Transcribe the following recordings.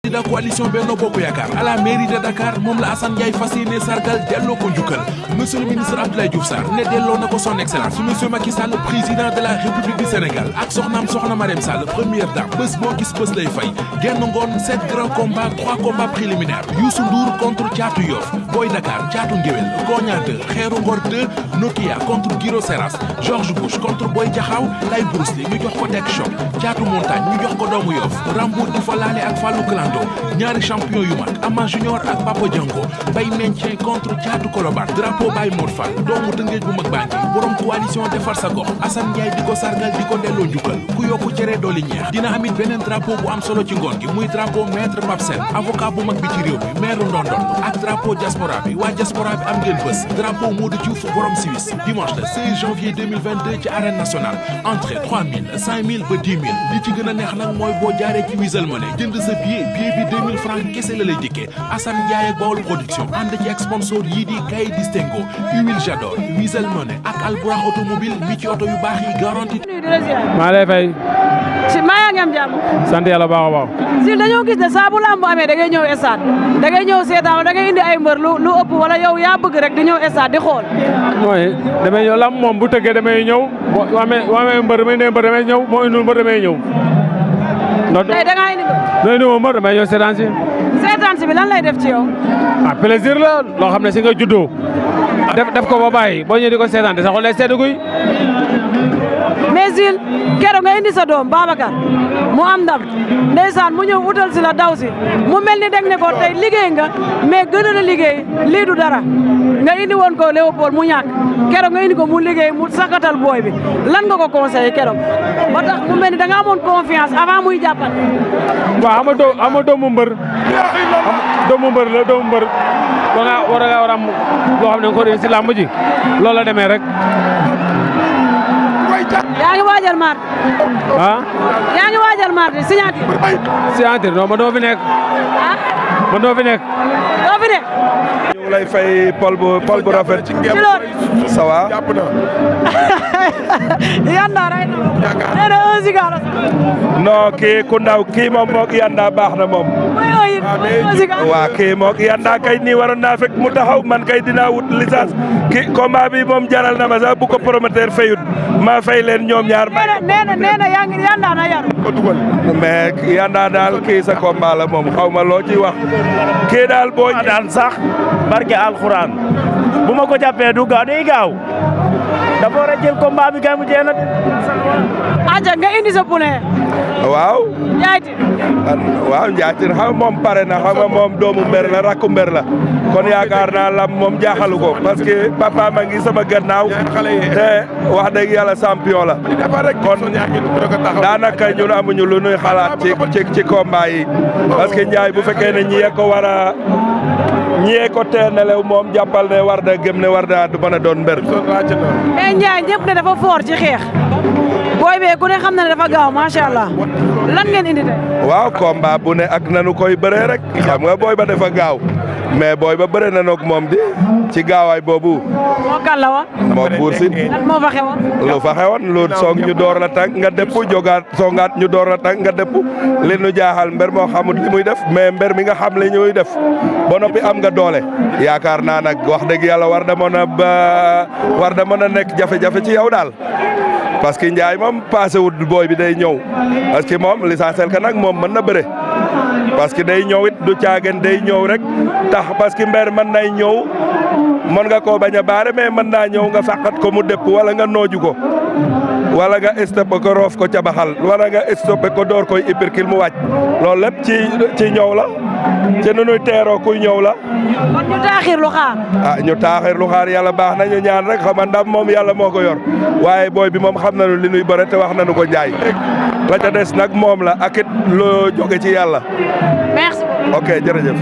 de la coalition Benno Bokk Yaakaar à la mairie de Dakar moom la Assane Ndiaye fas yéene sargal delloo ko njukkal monsieur le ministre Abdoulaye Diouf Sarr ne delloo na ko son excellence monsieur Macky Sall président de la République du Sénégal ak soxnaam soxna Marème Sall première dame bés boo gis bés lay fay genn ngoon 7 grands combats 3 combats préliminaires Youssou Ndour contre Thiatou Yoff Boy Dakar Thiatou Ngéwél Koña 2 Xeeru Ngor 2 Nokia contre Giro Seras George Bush contre Boy Jaxaw Lay Bruce Lee ñu jox ko Tek Choc Thiatou Montagne ñu jox ko doomu Yoff Rambour di fa laale ak Fallou Clando ñaari champion yu mag Ama Junior ak Papa Django Bay Mentien contre Thiatou Kolobar drapeau Bay Mor Fall doomu Tëngéej bu mag baa ngi borom coalition defar sa gox Assane Ndiaye di ko sargal di ko delloo njukkal ku yokku cere dooli ñeex dina amit beneen drapeau bu am solo ci ngoon gi muy drapeau maître Pape Sène avocat bu mag bi ci réew mi maire Ndondon ak drapeau diaspora bi waa diaspora bi am ngeen bés drapeau Modou Diouf borom Suisse dimanche le 16 janvier 2022 ci arène nationale entrée 3000 5000 ba 10 000 li ci gën a neex nag mooy boo jaaree ci Wizall Money jënd sa billet bi 2000 francs kese la lay dikkee Assane Ndiaye ak Baol production ànd ci ak sponsor yii di Kay Distingo Huile Jador Wizall Money ak Albourakh automobile mi ci oto yu baax yi garanti. maa lay fay. maa yaa ngi am jàmm. sant yàlla baax a baax. si dañoo gis ne saa bu lamb amee da ngay ñëw stade da ngay ñëw seetaan da ngay indi ay mbër lu ëpp wala yow yaa bëgg rek di ñëw stade di xool. mooy damay ñëw lamb moom bu tëggee damay ñëw boo amee mbër damay ne mbër damay ñëw moo indul mbër damay ñëw. tey da ngaa indi mbër. damay indi mbër damay ñëw seetaan si. seetaan si bi lan lay def ci yow. ah plaisir la loo xam ne si nga juddoo. def ko ba bàyyi boo ñëwee di ko seetaan de sa xol lay sedd guy. mais Zil keroog nga indi sa doom Babacar mu am ndam ndeysaan mu ñëw utal si la daw si mu mel ni deg ne ko tey liggéey nga mais gën a liggéey lii du dara nga indi woon ko Léopold mu ñàkk keroog nga indi ko mu liggéey mu sakatal booy bi lan nga ko conseillé keroog ba tax mu mel ni da nga amoon confiance avant muy jàppal. waaw ama doomu mbër doomu mbër la doomu mbër war a am loo xam ne nga ko def si làmb ji loolu la demee rek. yaa ngi waajal mardi. ah. yaa ngi waajal mardi signature. signature non man doo fi nekk. ah. man doo fi nekk. doo fi nekk. ñu ngi lay fay pol bu rafet. ci loolu. ça va. Yanda rey na ko. nee na 1 giga la. non kii ku ndaw kii moom moog Yanda baax na moom. mooy 1 giga. waa kii moog Yanda kay nii waroon naa fekk mu taxaw man kay dinaa wut licence ki combat bi moom jaral na ma sax bu ko promoteur fayut ma fay leen ñoom ñaar. nee na yaa ngi Yanda na yar. mais Yanda daal kii sa combat la moom xaw ma loo ci wax kii daal boo daan sax barke alxuraan bu ma ko jàppee du gaaw day gaaw dafa war a jël combat bi kay mu jeex na. aja nga indi sa poulain. waaw. Ndiaye. waaw Ndiaye xam nga moom pare na xam nga moom doomu mbër la rakku mbër la kon yaakaar naa lam moom jaaxalu ko parce que papa ma ngi sama gannaaw te wax dëgg yàlla champion la kon daanaka ñun amuñu lu ñuy xalaat ci combat yi parce que Ndiaye bu fekkee ne ñi ko war a ñii ko teenelew moom jàppal ne war da gëm ne war da du mën a doon mbër. mais Ndiaye ñëpp ne dafa fort ci xeex booy bee ku ne xam na ne dafa gaaw macha allah lan ngeen indi tey. waaw combat bu ne ak nanu koy bëree rek xam nga booy ba dafa gaaw mais booy ba bëre na noog moom di ci gaawaay boobu. moo kan la wa. moo buur si. lan moo fa xewoon. lu fa xewoon lu soog ñu door la tànk nga dëpp jogaat songaat ñu door la tànk nga dëpp li nu jaaxal mbër moo xamut li muy def mais mbër mi nga xam li ñuy def ba noppi am nga doole yaakaar naa nag wax dëgg yàlla war da mën a nekk jafe-jafe ci yow daal. parce que Ndiaye moom passé wut booy bi day ñëw parce que moom l'essentiel que nag moom mën na bëre parce que day ñëw it du caagen day ñëw rek tax parce que mbër mën nay ñëw mën nga koo bañ a baare mais mën naa ñëw nga fàqat ko mu dëpp wala nga nooju ko wala nga stoppé ko roof ko cabaxal wala nga stoppé ko door koy hypercule mu wàcc loolu lépp ci ñëw la ci nu nuy teeroo kuy ñëw la. kon ñu taaxir lu xaar. ah ñu taaxir lu xaar yàlla baax na ñu ñaan rek xam nga ndam moom yàlla moo ko yor waaye booy bi moom xam nañu li nuy bëre te wax nañu ko Ndiaye la ca des nag moom la ak it lu jóge ci yàlla. merci. ok jërëjëf.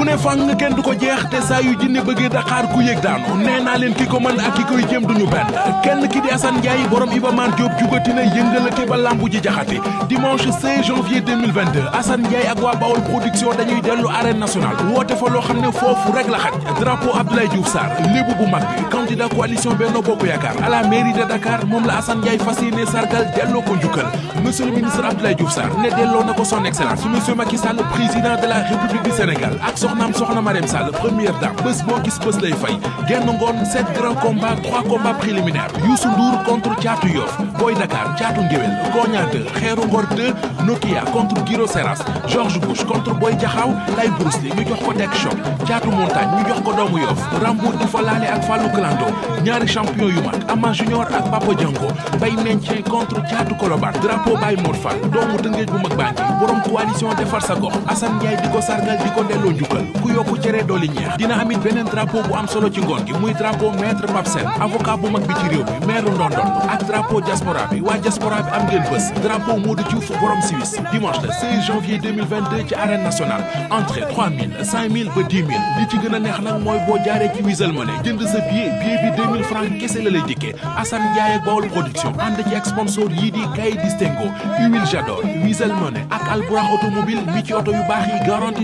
ne fang kenn du ko jeex te saa yu jinne bëggee Dakar ku yëg daanu nee naa leen ki ko mën ak ki koy jéem duñu benn kenn ki di Assane Ndiaye borom Iba Mar Diop jugati na yëngalati ba lambu ji jaxati dimanche 16 janvier 2022 Assane Ndiaye ak waa Baol production dañuy dellu arène nationale woote fa loo xam ne foofu rek la xaj drapeau Abdoulaye Diouf Sarr lébu bu mag bi candidat coalition Benno Bokk Yaakaar à la mairie de Dakar moom la Assane Ndiaye fas yéene sargal delloo ko njukkal monsieur le ministre Abdoulaye Diouf Sarr ne delloo na ko son excellence monsieur Macky Sall président de la République du Sénégal ak soxnaam soxna Marème Sall première dame bés boo gis bés lay fay genn ngoon 7 grands combats 3 combats préliminaires Youssou Ndour contre Thiatou Yoff Boy Dakar Thiatou Ngéwél Koña 2 Xeeru Ngor 2 Nokia contre Giro Seras George Bush contre Boy Jaxaw Lay Bruce Lee ñu jox ko Tek Choc Thiatou Montagne ñu jox ko doomu Yoff Rambour di fa laale ak Fallou Clando ñaari champion yu mag Ama Junior ak Papa Django Bay Mentien contre Thiatou Kolobar drapeau Bay Mor Fall doomu Tëngéej bu mag baa ngi borom coalition defar sa gox Assane Ndiaye di ko sargal di ko delloo njukkal ku yokku cere dooli ñeex dina amit beneen drapeau bu am solo ci ngoon gi muy drapeau maître Pape Sène avocat bu mag bi ci réew mi maire Ndondon ak drapeau diaspora bi waa diaspora bi am ngeen bés drapeau Modou Diouf borom Suisse dimanche le 16 janvier 2022 ci arène nationale entrée 3000 5000 ba 10 000 li ci gën a neex nag mooy boo jaaree ci Wizall Money jënd sa billet bi 2000 francs kese la lay dikkee Assane Ndiaye ak Baol production ànd ci ak sponsor yii di Kay Distingo Huile Jador Wizall Money ak Albourakh automobile mi ci oto yu baax yi garanti